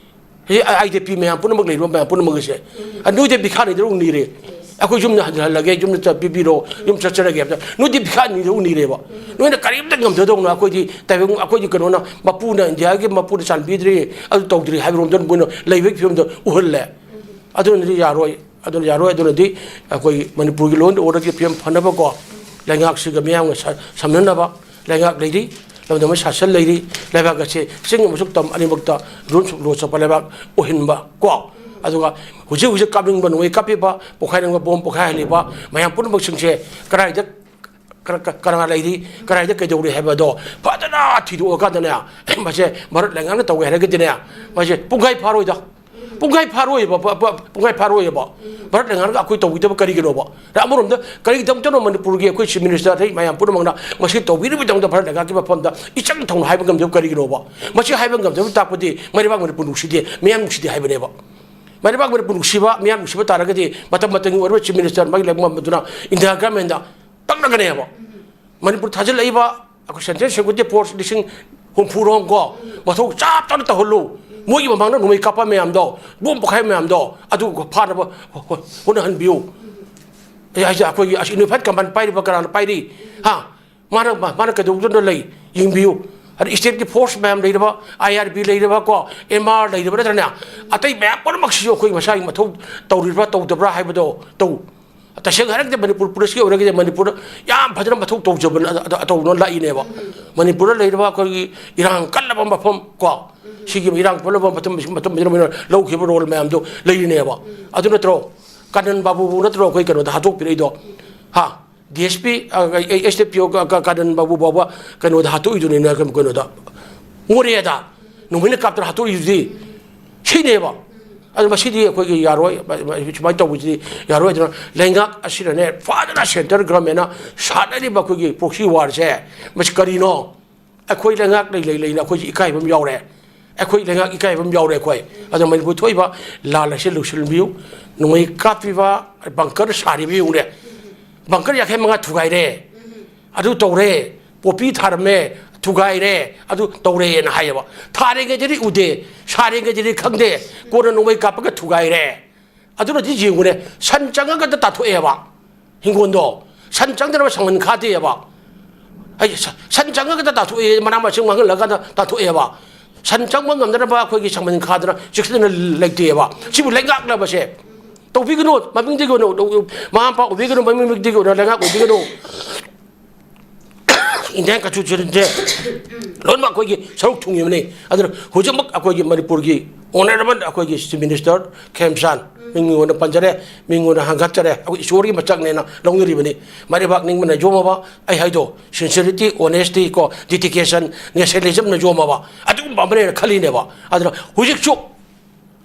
ꯍꯧꯖꯤꯛ ꯑꯥꯏ ꯗꯤ ꯄꯤ ꯃꯌꯥꯝ ꯄꯨꯝꯅꯃꯛ ꯂꯩꯔꯤꯕ ꯃꯌꯥꯝ ꯄꯨꯝꯅꯃꯛ ꯑꯁꯦ, ꯑ, ꯅꯣꯏꯗ ꯚꯤꯈꯥ ꯅꯤꯗꯧ ꯅꯤꯔꯦ꯫ ꯑꯩꯈꯣꯏ ꯌꯨꯝꯗ ꯍꯟꯖꯤꯜꯍꯜꯂꯒꯦ, ꯌꯨꯝꯗ ꯆꯠ-, ꯄꯤꯕꯤꯔꯣ, ꯌꯨꯝ ꯆꯠꯆꯔꯒꯦ ꯍꯥꯏꯕꯗ ꯅꯣꯏꯗꯤ ꯚꯤꯈꯥ ꯅꯤꯗꯧ ꯅꯤꯔꯦꯕ꯫ ꯅꯣꯏꯅ ꯀꯔꯤꯝꯇ ꯉꯝꯖꯗꯧꯅ ꯑꯩꯈꯣꯏꯗꯤ ꯇꯥꯏꯕꯪ, ꯑꯩꯈꯣꯏꯗꯤ ꯀꯩꯅꯣꯅ, ꯃꯄꯨꯅ, ꯏꯟꯗꯤꯌꯥꯒꯤ ꯃꯄꯨꯅ ꯆꯥꯟꯕꯤꯗ꯭ꯔꯤ, ꯑꯗꯨ ꯇꯧꯗ꯭ꯔꯤ ꯍꯥꯏꯕꯔꯣꯝꯗ ꯃꯣꯏꯅ ꯂꯩꯕꯒꯤ ꯐꯤꯕꯝꯗ ꯎꯍꯜꯂꯦ꯫ ꯑꯗꯨꯅꯗꯤ ꯌꯥꯔꯣꯏ꯫ ꯑꯗꯨꯅ ꯌꯥꯔꯣꯏ꯫ ꯑꯗꯨꯅꯗꯤ ꯑꯩꯈꯣꯏ ꯃꯅꯤꯄꯨꯔꯒꯤ ꯂꯣꯟ ꯑꯣꯔꯗꯔꯒꯤ ꯐꯤꯕꯝ ꯐꯅꯕꯀꯣ, ꯂꯩꯉꯥꯛꯁꯤꯒ ꯃꯤꯌꯥꯝꯒ ꯁ-, ꯁꯝꯅꯅꯕ ꯂꯩꯉꯥꯛ ꯂꯩꯔꯤ, ꯂꯝꯗꯝ ꯑꯃ ꯁꯥꯁꯟ ꯂꯩꯔꯤ, ꯂꯩꯕꯥꯛ ꯑꯁꯦ ꯆꯤꯡ ꯑꯃꯁꯨꯡ ꯇꯝ ꯑꯅꯤꯃꯛꯇ ꯔꯨꯜ ꯂꯣ ꯆꯠꯄ ꯂꯩꯕꯥꯛ ꯑꯣꯏꯍꯟꯕ ꯀꯣ꯫ ꯑꯗꯨꯒ ꯍꯧꯖꯤꯛ ꯍꯧꯖꯤꯛ ꯀꯥꯞꯅꯤꯡꯕ ꯅꯣꯡꯃꯩ ꯀꯥꯞꯄꯤꯕ, ꯄꯣꯈꯥꯏꯅꯤꯡꯕ ꯕꯣꯝ ꯄꯣꯈꯥꯏꯍꯜꯂꯤꯕ ꯃꯌꯥꯝ ꯄꯨꯝꯅꯃꯛꯁꯤꯡꯁꯦ ꯀꯗꯥꯏꯗ ꯀ-, ꯀ-, ꯀꯅꯥ ꯂꯩꯔꯤ, ꯀꯗꯥꯏꯗ ꯀꯩꯗꯧꯔꯤ ꯍꯥꯏꯕꯗꯣ ꯐꯖꯅ ꯊꯤꯗꯣꯛꯑꯀꯥꯟꯗꯅꯦ, ꯃꯁꯦ ꯚꯥꯔꯠ ꯂꯩꯉꯥꯛꯅ ꯇꯧꯒꯦ ꯍꯥꯏꯔꯒꯗꯤꯅꯦ, ꯃꯁꯦ ꯄꯨꯡꯈꯥꯏ ꯐꯥꯔꯣꯏꯗ꯫ ꯄꯨꯡꯈꯥꯏ ꯐꯥꯔꯣꯏꯕ, ꯄ-, ꯄ-, ꯄꯨꯡꯈꯥꯏ ꯐꯥꯔꯣꯏꯕ꯫ ꯚꯥꯔꯠ ꯂꯩꯉꯥꯛꯅ ꯑꯩꯈꯣꯏ ꯇꯧꯕꯤꯗꯕ ꯀꯔꯤꯒꯤꯅꯣꯕ? ꯑꯗ ꯑꯃꯔꯣꯝꯗ ꯀꯔꯤꯒꯤꯗꯃꯛꯇꯅꯣ ꯃꯅꯤꯄꯨꯔꯒꯤ ꯑꯩꯈꯣꯏ ꯆꯤꯐ ꯃꯤꯅꯤꯁꯇꯔ ꯑꯇꯩ ꯃꯌꯥꯝ ꯄꯨꯝꯅꯃꯛꯅ ꯃꯁꯤ ꯇꯧꯕꯤꯔꯤꯕꯒꯤꯗꯃꯛꯇ ꯚꯥꯔꯠ ꯂꯩꯉꯥꯛꯀꯤ ꯃꯐꯝꯗ ꯏꯆꯪ ꯊꯧꯅ ꯍꯥꯏꯕ ꯉꯝꯗꯕ ꯀꯔꯤꯒꯤꯅꯣꯕ? ꯃꯁꯤ ꯍꯥꯏꯕ ꯉꯝꯗꯕ ꯇꯥꯛꯄꯗꯤ ꯃꯩꯔꯩꯕꯥꯛ ꯃꯅꯤꯄꯨꯔ ꯅꯨꯡꯁꯤꯗꯦ, ꯃꯤꯌꯥꯝ ꯅꯨꯡꯁꯤꯗꯦ ꯍꯥꯏꯕꯅꯦꯕ꯫ ꯃꯩꯔꯩꯕꯥꯛ ꯃꯅꯤꯄꯨꯔ ꯅꯨꯡꯁꯤꯕ, ꯃꯤꯌꯥꯝ ꯅꯨꯡꯁꯤꯕ ꯇꯥꯔꯒꯗꯤ ꯃꯇꯝ ꯃꯇꯝꯒꯤ ꯑꯣꯏꯔꯕ ꯆꯤꯐ ꯃꯤꯅꯤꯁꯇꯔ ꯃꯥꯒꯤ ꯂꯩꯉꯥꯛ ꯑꯗꯨꯅ ꯏꯟꯗꯤꯌꯥ ꯒꯃꯦꯟꯗ ꯇꯛꯅꯒꯅꯦꯕ꯫ ꯃꯅꯤꯄꯨꯔ ꯊꯥꯖꯤꯜꯂꯛꯏꯕ ꯑꯩꯈꯣꯏ ꯁꯦꯟꯇ꯭ꯔꯦꯜ ꯁꯦꯀ꯭ꯌꯨꯔꯤꯇꯤ ꯐꯣꯔꯁ ꯂꯤꯁꯤꯡ ꯍꯨꯝꯐꯨ ꯔꯣꯝ ꯀꯣ, ꯃꯊꯧ ꯆꯞ ꯆꯥꯅ ꯇꯧꯍꯜꯂꯨ꯫ ꯃꯣꯏꯒꯤ ꯃꯃꯥꯡꯗ ꯅꯣꯡꯃꯩ ꯀꯥꯞꯄ ꯃꯌꯥꯝꯗꯣ, ꯕꯣꯝ ꯄꯣꯈꯥꯏꯕ ꯃꯌꯥꯝꯗꯣ, ꯑꯗꯨ ꯐꯥꯅꯕ ꯍꯣ-, ꯍꯣ-, ꯍꯣꯠꯅꯍꯟꯕꯤꯌꯨ꯫ ꯑꯩ ꯍꯥꯏꯁꯦ ꯑꯩꯈꯣꯏꯒꯤ ꯑꯁ ꯌꯨꯅꯤꯐꯥꯏꯠ ꯀꯃꯥꯟ ꯄꯥꯏꯔꯤꯕ ꯀꯅꯥꯅ ꯄꯥꯏꯔꯤ? ꯍꯥ? ꯃꯥꯅ ꯃꯥꯅ ꯀꯩꯗꯧꯗꯨꯅ ꯂꯩ? ꯌꯦꯡꯕꯤꯌꯨ꯫ ꯑꯗ ꯏꯁꯇꯦꯠꯀꯤ ꯐꯣꯔꯁ ꯃꯌꯥꯝ ꯂꯩꯔꯕ, ꯑꯥꯏ ꯑꯥꯔ ꯕꯤ ꯂꯩꯔꯕ, ꯀꯣ, ꯑꯦꯝ ꯑꯥꯔ ꯂꯩꯔꯕ ꯅꯠꯇ꯭ꯔꯅꯦ? ꯑꯇꯩ ꯃꯌꯥꯝ ꯄꯨꯝꯅꯃꯛꯁꯤꯁꯨ ꯑꯩꯈꯣꯏ ꯃꯁꯥꯒꯤ ꯃꯊꯧ ꯇꯧꯔꯤꯕ꯭ꯔꯥ ꯇꯧꯗꯕ꯭ꯔꯥ ꯍꯥꯏꯕꯗꯣ ꯇꯧ꯫ ꯇꯁꯦꯡꯅ ꯍꯥꯏꯔꯒꯗꯤ ꯃꯅꯤꯄꯨꯔ ꯄꯨꯂꯤꯁꯀꯤ ꯑꯣꯏꯔꯒꯗꯤ ꯃꯅꯤꯄꯨꯔꯗ ꯌꯥꯝ ꯐꯖꯅ ꯃꯊꯧ ꯇꯧꯖꯕ ꯑꯇꯧꯅ ꯂꯥꯛꯏꯅꯦꯕ꯫ ꯃꯅꯤꯄꯨꯔꯗ ꯂꯩꯔꯤꯕ ꯑꯩꯈꯣꯏꯒꯤ ꯏꯔꯥꯡ ꯀꯜꯂꯕ ꯃꯐꯝ, ꯀꯣ, ꯁꯤꯒꯤ ꯏꯔꯥꯡ ꯀꯜꯂꯕ ꯃꯇꯝ ꯃꯇꯝꯁꯤꯗ ꯃꯣꯏꯅ ꯂꯧꯈꯤꯕ ꯔꯣꯜ ꯃꯌꯥꯝꯗꯣ ꯂꯩꯔꯤꯅꯦꯕ꯫ ꯑꯗꯨ ꯅꯠꯇ꯭ꯔꯣ ꯀꯥꯅꯟ ꯕꯥꯕꯨꯕꯨ ꯅꯠꯇ꯭ꯔꯣ ꯑꯩꯈꯣꯏ ꯀꯩꯅꯣꯗ ꯍꯥꯠꯇꯣꯛꯄꯤꯔꯛꯏꯗꯣ? ꯍꯥ? D S P, S D ꯄꯤ ꯑꯣ ꯀꯥꯅꯟ ꯕꯥꯕꯨ ꯐꯥꯎꯕ ꯀꯩꯅꯣꯗ ꯍꯥꯠꯇꯣꯛꯏꯗꯨꯅꯤꯅ ꯀꯩꯅꯣꯗ, ꯃꯣꯔꯦꯗ ꯅꯣꯡꯃꯩꯅ ꯀꯥꯞꯇꯅ ꯍꯥꯠꯇꯣꯛꯏꯗꯨꯗꯤ ꯁꯤꯅꯦꯕ꯫ ꯑꯗꯨ ꯃꯁꯤꯗꯤ ꯑꯩꯈꯣꯏꯒꯤ ꯌꯥꯔꯣꯏ, ꯁꯨꯃꯥꯏꯅ ꯇꯧꯕꯁꯤꯗꯤ ꯌꯥꯔꯣꯏ꯫ ꯑꯗꯨꯅ ꯂꯩꯉꯥꯛ ꯑꯁꯤꯅꯅꯦ ꯐꯖꯅ ꯁꯦꯟꯇ꯭ꯔꯦꯜ ꯒꯔꯃꯦꯟꯅ ꯁꯥꯟꯅꯔꯤꯕ ꯑꯩꯈꯣꯏꯒꯤ ꯄ꯭ꯔꯣꯛꯁꯤ ꯋꯥꯔꯁꯦ, ꯃꯁꯤ ꯀꯔꯤꯅꯣ? ꯑꯩꯈꯣꯏ ꯂꯩꯉꯥꯛ ꯂꯩ ꯂꯩ ꯂꯩꯅ ꯑꯩꯈꯣꯏꯁꯤ ꯏꯀꯥꯏꯕ ꯑꯃ ꯌꯥꯎꯔꯦ꯫ ꯑꯩꯈꯣꯏ ꯂꯩꯉꯥꯛ ꯏꯀꯥꯏꯕ ꯑꯃ ꯌꯥꯎꯔꯦ ꯑꯩꯈꯣꯏ꯫ ꯑꯗꯣ ꯃꯅꯤꯄꯨꯔ ꯊꯣꯛꯏꯕ ꯂꯥꯟ ꯑꯁꯤ ꯂꯣꯏꯁꯤꯟꯕꯤꯌꯨ꯫ ꯅꯣꯡꯃꯩ ꯀꯥꯞꯄꯤꯕ, ꯕꯪꯀꯔ ꯁꯥꯔꯤꯕ ꯌꯦꯡꯉꯨꯅꯦ꯫ ꯕꯪꯀꯔ ꯌꯥꯡꯈꯩ ꯃꯉꯥ ꯊꯨꯒꯥꯏꯔꯦ, ꯑꯗꯨ ꯇꯧꯔꯦ, ꯄꯣꯄꯤ ꯊꯥꯔꯝꯃꯦ, ꯊꯨꯒꯥꯏꯔꯦ, ꯑꯗꯨ ꯇꯧꯔꯦꯅ ꯍꯥꯏꯌꯦꯕ꯫ ꯊꯥꯔꯤꯉꯩꯗꯗꯤ ꯎꯗꯦ, ꯁꯥꯔꯤꯉꯩꯗꯗꯤ ꯈꯪꯗꯦ, ꯀꯣꯟꯅ ꯅꯣꯡꯃꯩ ꯀꯥꯞꯄꯒ ꯊꯨꯒꯥꯏꯔꯦ꯫ ꯑꯗꯨꯅꯗꯤ ꯌꯦꯡꯉꯨꯅꯦ, ꯁꯟ ꯆꯪꯉꯒꯗ ꯇꯥꯊꯣꯛꯑꯦꯕ ꯍꯤꯡꯒꯣꯜꯗꯣ꯫ ꯁꯟ ꯆꯪꯗꯅꯕ ꯁꯪꯒꯣꯜ ꯈꯥꯗꯦꯕ꯫ ꯑꯩ ꯁ-, ꯁꯟ ꯆꯪꯉꯒꯗ ꯇꯥꯊꯣꯛꯑꯦ, ꯃꯅꯥ ꯃꯁꯤꯡ ꯃꯥꯡꯍꯜꯂꯀꯥꯟꯗ ꯇꯥꯊꯣꯛꯑꯦꯕ꯫ ꯁꯟ ꯆꯪꯕ ꯉꯝꯗꯅꯕ ꯑꯩꯈꯣꯏꯒꯤ ꯁꯪꯒꯣꯜ ꯈꯥꯗꯅ ꯆꯦꯛꯁꯤꯟꯅ ꯂꯩꯇꯦꯕ꯫ ꯁꯤꯕꯨ ꯂꯩꯉꯥꯛꯂꯕꯁꯦ? ꯇꯧꯕꯤꯒꯅꯨ, ꯃꯃꯤꯡꯗꯒꯤ ꯑꯣꯏꯅ, ꯃꯃꯥ ꯃꯄꯥ ꯑꯣꯏꯕꯤꯒꯅꯨ, ꯃꯃꯤꯡꯗꯒꯤ ꯑꯣꯏꯅ ꯂꯩꯉꯥꯛ ꯑꯣꯏꯕꯤꯒꯅꯨ꯫ ꯏꯟꯗꯤꯌꯥꯟ ꯀꯟꯁꯇꯤꯇ꯭ꯌꯨꯁꯟꯁꯦ ꯂꯣꯏꯅꯃꯛ ꯑꯩꯈꯣꯏꯒꯤ ꯁꯔꯨꯛ ꯊꯨꯡꯉꯤꯕꯅꯤ꯫ ꯑꯗꯨꯅ ꯍꯧꯖꯤꯛꯃꯛ ꯑꯩꯈꯣꯏꯒꯤ ꯃꯅꯤꯄꯨꯔꯒꯤ ꯑꯣꯅꯔꯦꯕꯜ ꯑꯩꯈꯣꯏꯒꯤ ꯆꯤꯐ ꯃꯤꯅꯤꯁꯇꯔ ꯈꯦꯝꯆꯥꯟ, ꯃꯤꯡ ꯑꯣꯏꯅ ꯄꯟꯖꯔꯦ, ꯃꯤꯡ ꯑꯣꯏꯅ ꯍꯟꯒꯠꯆꯔꯦ, ꯑꯩꯈꯣꯏ ꯏꯁꯣꯔꯒꯤ ꯃꯆꯛꯅꯦꯅ ꯂꯧꯅꯔꯤꯕꯅꯤ꯫ ꯃꯔꯩꯕꯥꯛ ꯅꯤꯡꯕꯅ ꯌꯣꯝꯃꯕ, ꯑꯩ ꯍꯥꯏꯗꯣ, sincerity, honesty, ꯀꯣ, dedication, nationalism ꯅ ꯌꯣꯝꯃꯕ ꯑꯗꯨꯒꯨꯝꯕ ꯑꯃꯅꯦꯅ ꯈꯜꯂꯤꯅꯦꯕ꯫ ꯑꯗꯨꯅ ꯍꯧꯖꯤꯛꯁꯨ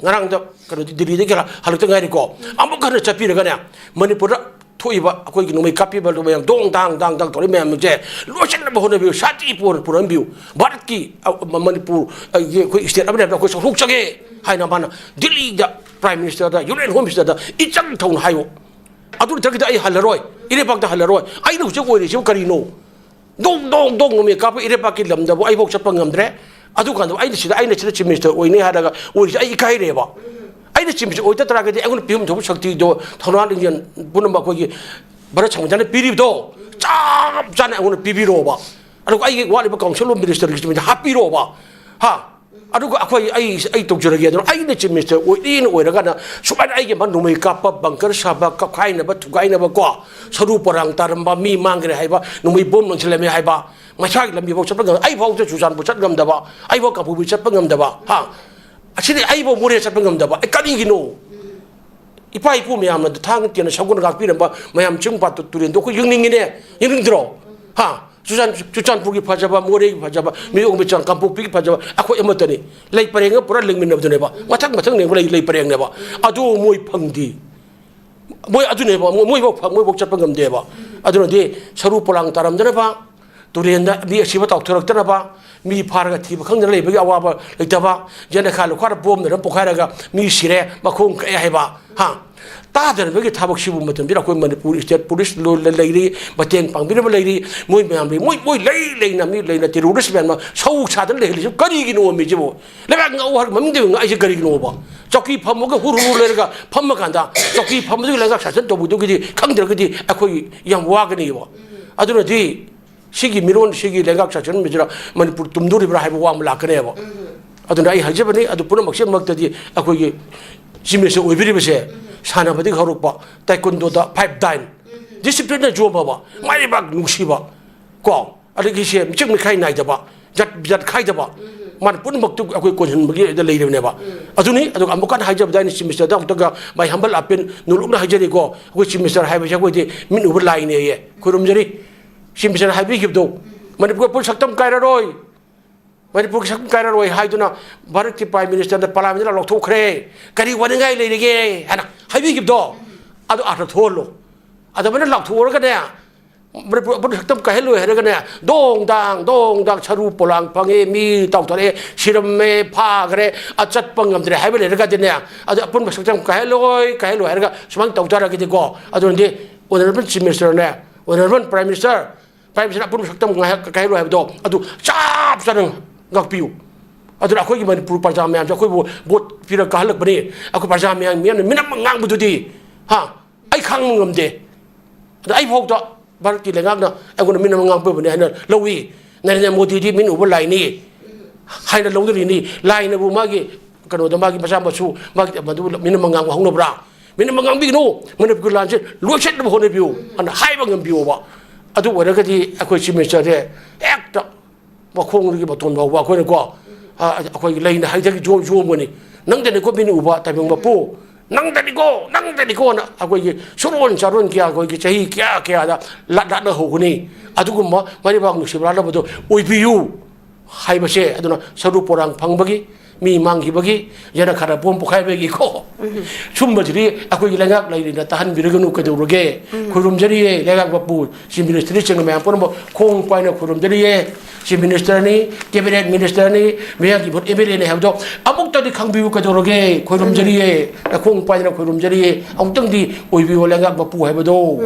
ꯉꯔꯥꯡꯗ ꯀꯩꯅꯣꯗꯤ ꯗꯤꯜꯂꯤꯗꯒꯤ ꯍꯜꯂꯛꯇ ꯉꯥꯏꯔꯤꯀꯣ꯫ ꯑꯃꯨꯛ ꯍꯟꯅ ꯆꯠꯄꯤꯔꯒꯅꯦ, ꯃꯅꯤꯄꯨꯔꯗ ꯊꯣꯛꯏꯕ ꯑꯩꯈꯣꯏꯒꯤ ꯅꯣꯡꯃꯩ ꯀꯥꯞꯄꯤꯕ ꯃꯌꯥꯝ, ꯗꯣꯡ ꯗꯥꯡ ꯗꯥꯡ ꯗꯥꯡ ꯇꯧꯔꯤ ꯃꯌꯥꯝꯁꯦ ꯂꯣꯏꯁꯤꯟꯅꯕ ꯍꯣꯠꯅꯕꯤꯌꯨ, ꯁꯥꯟꯇꯤ ꯄꯨꯔ-, ꯄꯨꯔꯛꯍꯟꯕꯤꯌꯨ꯫ ꯚꯥꯔꯠꯀꯤ, ꯑ, ꯃ-, ꯃꯅꯤꯄꯨꯔ, ꯑ, ꯒꯤ ꯑꯩꯈꯣꯏ ꯁ꯭ꯇꯦꯠ ꯑꯃꯅꯦ ꯍꯥꯏꯕꯗ ꯑꯩꯈꯣꯏ ꯆꯥꯎꯊꯣꯛꯆꯒꯦ ꯍꯥꯏꯅ ꯃꯥꯅ ꯗꯤꯜꯂꯤꯗ ꯄ꯭ꯔꯥꯏꯝ ꯃꯤꯅꯤꯁꯇꯔꯗ, ꯌꯨꯅꯤꯌꯟ ꯍꯣꯝ ꯃꯤꯅꯤꯁꯇꯔꯗ ꯏꯆꯪ ꯊꯧꯅ ꯍꯥꯏꯌꯨ꯫ ꯑꯗꯨ ꯅꯠꯇ꯭ꯔꯒꯗꯤ ꯑꯩ ꯍꯜꯂꯔꯣꯏ, ꯏꯔꯩꯄꯥꯛꯇ ꯍꯜꯂꯔꯣꯏ꯫ ꯑꯩꯅ ꯍꯧꯖꯤꯛ ꯑꯣꯏꯔꯤꯁꯤꯕꯨ ꯀꯔꯤꯅꯣ? ꯗꯣꯡ ꯗꯣꯡ ꯗꯣꯡ ꯅꯣꯡꯃꯩ ꯀꯥꯞꯄ ꯏꯔꯩꯄꯥꯛꯀꯤ ꯂꯝꯗꯕꯨ ꯑꯩꯐꯥꯎ ꯆꯠꯄ ꯉꯝꯗ꯭ꯔꯦ꯫ ꯑꯗꯨꯀꯥꯟꯗ ꯑꯩꯅ ꯁꯤꯗ, ꯑꯩꯅ ꯁꯤꯗ ꯆꯤꯐ ꯃꯤꯅꯤꯁꯇꯔ ꯑꯣꯏꯅꯤ ꯍꯥꯏꯔꯒ ꯑꯣꯏꯔꯤꯁꯦ ꯑꯩ ꯏꯀꯥꯏꯔꯦꯕ꯫ ꯑꯩꯅ ꯆꯤꯐ ꯃꯤꯅꯤꯁꯇꯔ ꯑꯣꯏꯗ ꯇꯥꯔꯒꯗꯤ ꯑꯩꯉꯣꯟꯗ ꯄꯤꯐꯝ ꯊꯣꯛꯄ ꯁꯛꯇꯤꯗꯣ, ꯊꯧꯅꯥ ꯂꯤꯡꯖꯦꯜ ꯄꯨꯝꯅꯃꯛ ꯑꯩꯈꯣꯏꯒꯤ ꯚꯥꯔꯠ ꯁꯪꯕꯤꯙꯥꯟꯅ ꯄꯤꯔꯤꯕꯗꯣ, ꯆꯞ ꯆꯥꯅ ꯑꯩꯉꯣꯟꯗ ꯄꯤꯕꯤꯔꯣꯕ꯫ ꯑꯗꯨꯒ ꯑꯩꯒꯤ ꯋꯥꯠꯂꯤꯕ Council of Minister ꯒꯤ ꯍꯥꯞꯄꯤꯔꯣꯕ꯫ ꯍꯥ? ꯑꯗꯨꯒ ꯑꯩꯈꯣꯏ, ꯑꯩ, ꯑꯩ ꯇꯧꯖꯔꯒꯦ꯫ ꯑꯗꯨꯅ ꯑꯩꯅ Chief Minister ꯑꯣꯏꯔꯤꯅ ꯑꯣꯏꯔꯒꯅ ꯁꯨꯃꯥꯏꯅ ꯑꯩꯒꯤ ꯑꯃ ꯅꯣꯡꯃꯩ ꯀꯥꯞꯄ, bunker ꯁꯥꯕ, ꯀꯞꯈꯥꯏꯅꯕ, ꯊꯨꯒꯥꯏꯅꯕ ꯀꯣ, ꯁꯔꯨ ꯄꯣꯂꯥꯡ ꯇꯥꯔꯝꯕ, ꯃꯤ ꯃꯥꯡꯈ꯭ꯔꯦ ꯍꯥꯏꯕ, ꯅꯣꯡꯃꯩ bomb ꯂꯪꯁꯤꯜꯂꯝꯃꯦ ꯍꯥꯏꯕ, ꯃꯁꯥꯒꯤ ꯂꯝꯕꯤ ꯐꯥꯎ ꯆꯠꯄ ꯉꯝ-, ꯑꯩ ꯐꯥꯎꯗ ꯆꯨꯔꯆꯥꯟꯄꯨꯔ ꯆꯠ ꯉꯝꯗꯕ, ꯑꯩ ꯐꯥꯎ ꯀꯥꯡꯄꯣꯛꯄꯤ ꯆꯠꯄ ꯉꯝꯗꯕ, ꯍꯥ? ꯑꯁꯤꯗꯤ ꯑꯩ ꯐꯥꯎ ꯃꯣꯔꯦ ꯆꯠꯄ ꯉꯝꯗꯕ꯫ ꯑꯩ ꯀꯔꯤꯒꯤꯅꯣ? ꯏꯄꯥ ꯏꯄꯨ ꯃꯌꯥꯝꯅ ꯊꯥꯡ ꯇꯦꯟꯅ ꯁꯧꯒꯠ ꯉꯥꯛꯄꯤꯔꯝꯕ ꯃꯌꯥꯝ ꯆꯤꯡ ꯄꯥꯠꯇꯨ ꯇꯨꯔꯦꯟꯗꯣ ꯑꯩꯈꯣꯏ ꯌꯦꯡꯅꯤꯡꯉꯤꯅꯦ, ꯌꯦꯡꯅꯤꯡꯗ꯭ꯔꯣ? ꯍꯥ? ꯆꯨꯔꯆꯥꯟ-, ꯆꯨꯔꯆꯥꯟꯄꯨꯔꯒꯤ ꯐꯖꯕ, ꯃꯣꯔꯦꯒꯤ ꯐꯖꯕ, ꯃꯤꯑꯣꯡ ꯃꯤꯆꯥꯡ, ꯀꯥꯡꯄꯣꯛꯄꯤꯒꯤ ꯐꯖꯕ, ꯑꯩꯈꯣꯏ ꯑꯃꯠꯇꯅꯤ꯫ ꯂꯩ ꯄꯔꯦꯡꯒ ꯄꯨꯔꯥ ꯂꯦꯡꯃꯤꯟꯅꯕꯗꯨꯅꯦꯕ꯫ ꯃꯊꯪ ꯃꯊꯪ ꯂꯦꯡꯕ ꯂꯩ, ꯂꯩ ꯄꯔꯦꯡꯅꯦꯕ꯫ ꯑꯗꯨ ꯃꯣꯏ ꯐꯪꯗꯦ꯫ ꯃꯣꯏ ꯑꯗꯨꯅꯦꯕ, ꯃꯣꯏ, ꯃꯣꯏꯐꯥꯎ ꯐꯪ-, ꯃꯣꯏꯐꯥꯎ ꯆꯠꯄ ꯉꯝꯗꯦꯕ꯫ ꯑꯗꯨꯅꯗꯤ ꯁꯔꯨ ꯄꯣꯂꯥꯡ ꯇꯥꯔꯝꯗꯅꯕ, ꯇꯨꯔꯦꯟꯗ ꯃꯤ ꯑꯁꯤꯕ ꯇꯥꯎꯊꯔꯛꯇꯅꯕ, ꯃꯤ ꯐꯥꯔꯒ ꯊꯤꯕ ꯈꯪꯗꯅ ꯂꯩꯕꯒꯤ ꯑꯋꯥꯕ ꯂꯩꯇꯕ, ꯌꯦꯅꯈꯥ ꯂꯨꯈꯥꯗ bomb ꯗꯨꯅ ꯄꯣꯈꯥꯏꯔꯒ ꯃꯤ ꯁꯤꯔꯦ, ꯃꯈꯣꯡ ꯀꯛꯑꯦ ꯍꯥꯏꯕ, ꯍꯥ? ꯇꯥꯗꯅꯕꯒꯤ ꯊꯕꯛ ꯁꯤꯕꯨ ꯃꯇꯝꯁꯤꯗ ꯑꯩꯈꯣꯏ ꯃꯅꯤꯄꯨꯔ state police ꯂꯣ-, ꯂ-, ꯂꯩꯔꯤ, ꯃꯇꯦꯡ ꯄꯥꯡꯕꯤꯅꯕ ꯂꯩꯔꯤ, ꯃꯣꯏ ꯃꯌꯥꯝ ꯂꯩ, ꯃꯣꯏ, ꯃꯣꯏ ꯂꯩ ꯂꯩꯅ, ꯃꯤ ꯂꯩꯅ terrorist ꯃꯌꯥꯝ ꯑꯃ ꯁꯧ ꯁꯥꯗꯅ ꯂꯩꯍꯜꯂꯤꯁꯤ ꯀꯔꯤꯒꯤꯅꯣ? ꯃꯤꯁꯤꯕꯨ ꯂꯩꯕꯥꯛ ꯉꯥꯎ ꯍꯥꯏꯔꯒ ꯃꯃꯤꯡꯗ ꯉꯥꯛꯏꯁꯦ ꯀꯔꯤꯒꯤꯅꯣꯕ? ꯆꯧꯀꯤ ꯐꯝꯃꯒ ꯍꯨꯔꯨ ꯍꯨꯔꯨ ꯂꯩꯔꯒ ꯐꯝꯃꯀꯥꯟꯗ, ꯆꯧꯀꯤ ꯐꯝꯕꯗꯨꯒꯤ ꯂꯩꯉꯥꯛ ꯁꯥꯁꯟ ꯇꯧꯕꯗꯨꯒꯤꯗꯤ ꯈꯪꯗ꯭ꯔꯒꯗꯤ ꯑꯩꯈꯣꯏ ꯌꯥꯝ ꯋꯥꯒꯅꯤꯕ꯫ ꯑꯗꯨꯅꯗꯤ ꯁꯤꯒꯤ ꯃꯤꯔꯣꯟ, ꯁꯤꯒꯤ ꯂꯩꯉꯥꯛ ꯁꯥꯁꯟ ꯃꯤꯁꯤꯅ ꯃꯅꯤꯄꯨꯔ ꯇꯨꯝꯗꯣꯔꯤꯕ꯭ꯔꯥ ꯍꯥꯏꯕ ꯋꯥ ꯑꯃ ꯂꯥꯛꯀꯅꯦꯕ꯫ ꯑꯗꯨꯅ ꯑꯩ ꯍꯥꯏꯖꯕꯅꯤ, ꯑꯗꯨ ꯄꯨꯝꯅꯃꯛꯁꯤꯃꯛꯇꯗꯤ ꯑꯩꯈꯣꯏꯒꯤ Chief Minister ꯑꯣꯏꯕꯤꯔꯤꯕꯁꯦ, ꯁꯥꯟꯅꯕꯗꯒꯤ ꯍꯧꯔꯛꯄ, taekwondo ꯗ five dine, discipline ꯅ ꯌꯣꯝꯃꯕ, ꯃꯥꯏꯕꯥꯛ ꯅꯨꯡꯁꯤꯕ, ꯀꯣ, ꯑꯗꯒꯤ ꯁꯦ ꯃꯤꯆꯪ ꯃꯤꯈꯥꯏ ꯅꯥꯏꯗꯕ, ꯖꯠ ꯖꯠ ꯈꯥꯏꯗꯕ, ꯃꯥꯅ ꯄꯨꯝꯅꯃꯛꯇꯨ ꯑꯩꯈꯣꯏ ꯀꯣꯟꯁꯤꯟꯕꯒꯤ ꯂꯩꯔꯕꯅꯦꯕ꯫ ꯑꯗꯨꯅꯤ꯫ ꯑꯗꯨꯒ ꯑꯃꯨꯛꯀ ꯍꯟꯅ ꯍꯥꯏꯖꯕꯗ, ꯑꯩꯅ Chief Minister the ꯑꯃꯨꯛꯇꯒ my humble appeal ꯅꯣꯂꯨꯛꯅ ꯍꯥꯏꯖꯔꯤꯀꯣ, ꯑꯩꯈꯣꯏ Chief Minister ꯍꯥꯏꯕꯁꯦ ꯑꯩꯈꯣꯏꯗꯤ ꯃꯤꯠ ꯎꯕ ꯂꯥꯏꯅꯦꯌꯦ, ꯈꯨꯔꯨꯝꯖꯔꯤ꯫ Chief Minister ꯅ ꯍꯥꯏꯕꯤꯈꯤꯕꯗꯣ, ꯃꯅꯤꯄꯨꯔ ꯄꯨꯟꯅ ꯁꯛꯇꯝ ꯀꯥꯏꯔꯔꯣꯏ, ꯃꯅꯤꯄꯨꯔꯒꯤ ꯁꯛꯇꯝ ꯀꯥꯏꯔꯔꯣꯏ ꯍꯥꯏꯗꯨꯅ ꯚꯥꯔꯠꯀꯤ Prime Minister ꯅ ꯄꯥꯔꯂꯤꯌꯥꯃꯦꯟꯗ ꯂꯥꯎꯊꯣꯛꯈ꯭ꯔꯦ, ꯀꯔꯤ ꯋꯥꯅꯤꯡꯉꯥꯏ ꯂꯩꯔꯤꯒꯦ ꯍꯥꯏꯅ ꯍꯥꯏꯕꯤꯈꯤꯕꯗꯣ, ꯑꯗꯨ ꯑꯥꯔꯊ ꯊꯣꯛꯍꯜꯂꯣ꯫ ꯑꯗꯨꯃꯥꯏꯅ ꯂꯥꯎꯊꯣꯛꯎꯔꯒꯅꯦ, ꯃꯅꯤꯄꯨꯔ ꯑꯄꯨꯟꯕ ꯁꯛꯇꯝ ꯀꯥꯏꯍꯜꯂꯣꯏ ꯍꯥꯏꯔꯒꯅꯦ, ꯗꯣꯡ ꯗꯥꯡ, ꯗꯣꯡ ꯗꯥꯡ, ꯁꯔꯨ ꯄꯣꯂꯥꯡ ꯐꯪꯉꯦ, ꯃꯤ ꯇꯥꯎꯊꯔꯛꯑꯦ, ꯁꯤꯔꯝꯃꯦ, ꯐꯥꯈ꯭ꯔꯦ, ꯑ, ꯆꯠꯄ ꯉꯝꯗ꯭ꯔꯦ ꯍꯥꯏꯕ ꯂꯩꯔꯒꯗꯤꯅꯦ, ꯑꯗꯨ ꯑꯄꯨꯟꯕ ꯁꯛꯇꯝ ꯀꯥꯏꯍꯜꯂꯣꯏ, ꯀꯥꯏꯍꯜꯂꯣꯏ ꯍꯥꯏꯔꯒ ꯁꯨꯃꯥꯏꯅ ꯇꯧ ꯇꯥꯔꯒꯗꯤꯀꯣ, ꯑꯗꯨꯅꯗꯤ Honourable Chief Minister ꯅꯦ, Honourable Prime Minister, Prime Minister ꯑꯄꯨꯟꯕ ꯁꯛꯇꯝ ꯉꯥꯏꯍꯥꯛ ꯀꯥꯏꯍꯜꯂꯣꯏ ꯍꯥꯏꯕꯗꯣ ꯑꯗꯨ ꯆꯞ ꯆꯥꯅ ꯉꯥꯛꯄꯤꯌꯨ꯫ ꯑꯗꯨꯅ ꯑꯩꯈꯣꯏꯒꯤ ꯃꯅꯤꯄꯨꯔ ꯄ꯭ꯔꯖꯥ ꯃꯌꯥꯝꯁꯦ ꯑꯩꯈꯣꯏꯕꯨ vote ꯄꯤꯔꯒ ꯀꯥꯍꯜꯂꯛꯄꯅꯤ꯫ ꯑꯩꯈꯣꯏ ꯄ꯭ꯔꯖꯥ ꯃꯌꯥꯝ, ꯃꯤꯌꯥꯝꯅ ꯃꯤꯅꯝ ꯉꯥꯡꯕꯗꯨꯗꯤ, ꯍꯥ, ꯑꯩ ꯈꯥꯡꯕ ꯉꯝꯗꯦ꯫ ꯑꯗ ꯑꯩ ꯐꯥꯎꯗ ꯚꯥꯔꯠꯀꯤ ꯂꯩꯉꯥꯛꯅ ꯑꯩꯉꯣꯟꯗ ꯃꯤꯅꯝ ꯉꯥꯡꯕꯤꯕꯅꯤ ꯍꯥꯏꯅ ꯂꯧꯏ꯫ ꯅꯔꯦꯟꯗ꯭ꯔ ꯃꯣꯗꯤꯗꯤ ꯃꯤꯠꯅ ꯎꯕ ꯂꯥꯏꯅꯤ ꯍꯥꯏꯅ ꯂꯧꯅꯔꯤꯅꯤ꯫ ꯂꯥꯏꯅꯕꯨ ꯃꯥꯒꯤ ꯀꯩꯅꯣꯗ, ꯃꯥꯒꯤ ꯃꯆꯥ ꯃꯁꯨ, ꯃꯥꯒꯤ ꯃꯗꯨ ꯃꯤꯅꯝ ꯉꯥꯡꯕ ꯍꯧꯅꯕ꯭ꯔꯥ? ꯃꯤꯅꯝ ꯉꯥꯡꯕꯤꯒꯅꯨ꯫ ꯃꯅꯤꯄꯨꯔꯒꯤ ꯂꯥꯟꯁꯦ ꯂꯣꯏꯁꯤꯟꯅꯕ ꯍꯣꯠꯅꯕꯤꯌꯨ ꯍꯥꯏꯅ ꯍꯥꯏꯕ ꯉꯝꯕꯤꯌꯣꯕ꯫ ꯑꯗꯨ ꯑꯣꯏꯔꯒꯗꯤ ꯑꯩꯈꯣꯏ Chief Minister ꯁꯦ ꯍꯦꯛꯇ ꯃꯈꯣꯡꯗꯒꯤ ꯃꯇꯣꯟ ꯐꯥꯎꯕ ꯑꯩꯈꯣꯏꯅꯀꯣ, ꯑ, ꯑꯩꯈꯣꯏꯒꯤ ꯂꯩꯅ ꯍꯩꯗꯒꯤ ꯌꯣꯝ-, ꯌꯣꯝꯒꯅꯤ꯫ ꯅꯪꯗꯅꯤꯀꯣ ꯃꯤꯅ ꯎꯕ, ꯇꯥꯏꯕꯪ ꯃꯄꯨ, ꯅꯪꯗꯅꯤꯀꯣ, ꯅꯪꯗꯅꯤꯀꯣꯅ ꯑꯩꯈꯣꯏꯒꯤ ꯁꯨꯔꯣꯟ ꯆꯥꯔꯣꯟ ꯀꯌꯥ, ꯑꯩꯈꯣꯏꯒꯤ ꯆꯍꯤ ꯀꯌꯥ ꯀꯌꯥꯗ ꯂꯥꯠ-, ꯂꯥꯠꯅ ꯍꯧꯒꯅꯤ꯫ ꯑꯗꯨꯒꯨꯝꯕ ꯃꯔꯩꯕꯥꯛ ꯅꯨꯡꯁꯤꯕ ꯂꯥꯠꯅꯕꯗꯣ ꯑꯣꯏꯕꯤꯌꯨ ꯍꯥꯏꯕꯁꯦ꯫ ꯑꯗꯨꯅ ꯁꯔꯨ ꯄꯣꯔꯥꯡ ꯐꯪꯕꯒꯤ, ꯃꯤ ꯃꯥꯡꯈꯤꯕꯒꯤ, ꯌꯦꯅꯈꯥ ꯄꯣꯝ ꯄꯣꯈꯥꯏꯕꯒꯤꯀꯣ, ꯁꯨꯝꯕꯁꯤꯗꯤ ꯑꯩꯈꯣꯏꯒꯤ ꯂꯩꯉꯥꯛ ꯂꯩꯔꯤꯅ ꯇꯥꯍꯟꯕꯤꯔꯒꯅꯨ꯫ ꯀꯩꯗꯧꯔꯒꯦ? ꯈꯨꯔꯨꯝꯖꯔꯤꯌꯦ ꯂꯩꯉꯥꯛ ꯃꯄꯨ, Chief Minister ꯁꯤꯡ ꯃꯌꯥꯝ ꯄꯨꯝꯅꯃꯛ ꯈꯣꯡ ꯄꯥꯏꯅ ꯈꯨꯔꯨꯝꯖꯔꯤꯌꯦ꯫ Chief Minister ꯅꯤ, Cabinet Minister ꯅꯤ, ꯃꯌꯥꯝꯒꯤ ꯚꯣꯠ M L A ꯅꯤ ꯍꯥꯏꯕꯗꯣ ꯑꯃꯨꯛꯇꯗꯤ ꯈꯪꯕꯤꯌꯨ꯫ ꯀꯩꯗꯧꯔꯒꯦ? ꯈꯨꯔꯨꯝꯖꯔꯤꯌꯦ, ꯈꯣꯡ ꯄꯥꯏꯗꯅ ꯈꯨꯔꯨꯝꯖꯔꯤꯌꯦ꯫ ꯑꯃꯨꯛꯇꯪꯗꯤ ꯑꯣꯏꯕꯤꯌꯨ ꯂꯩꯉꯥꯛ ꯃꯄꯨ ꯍꯥꯏꯕꯗꯣ꯫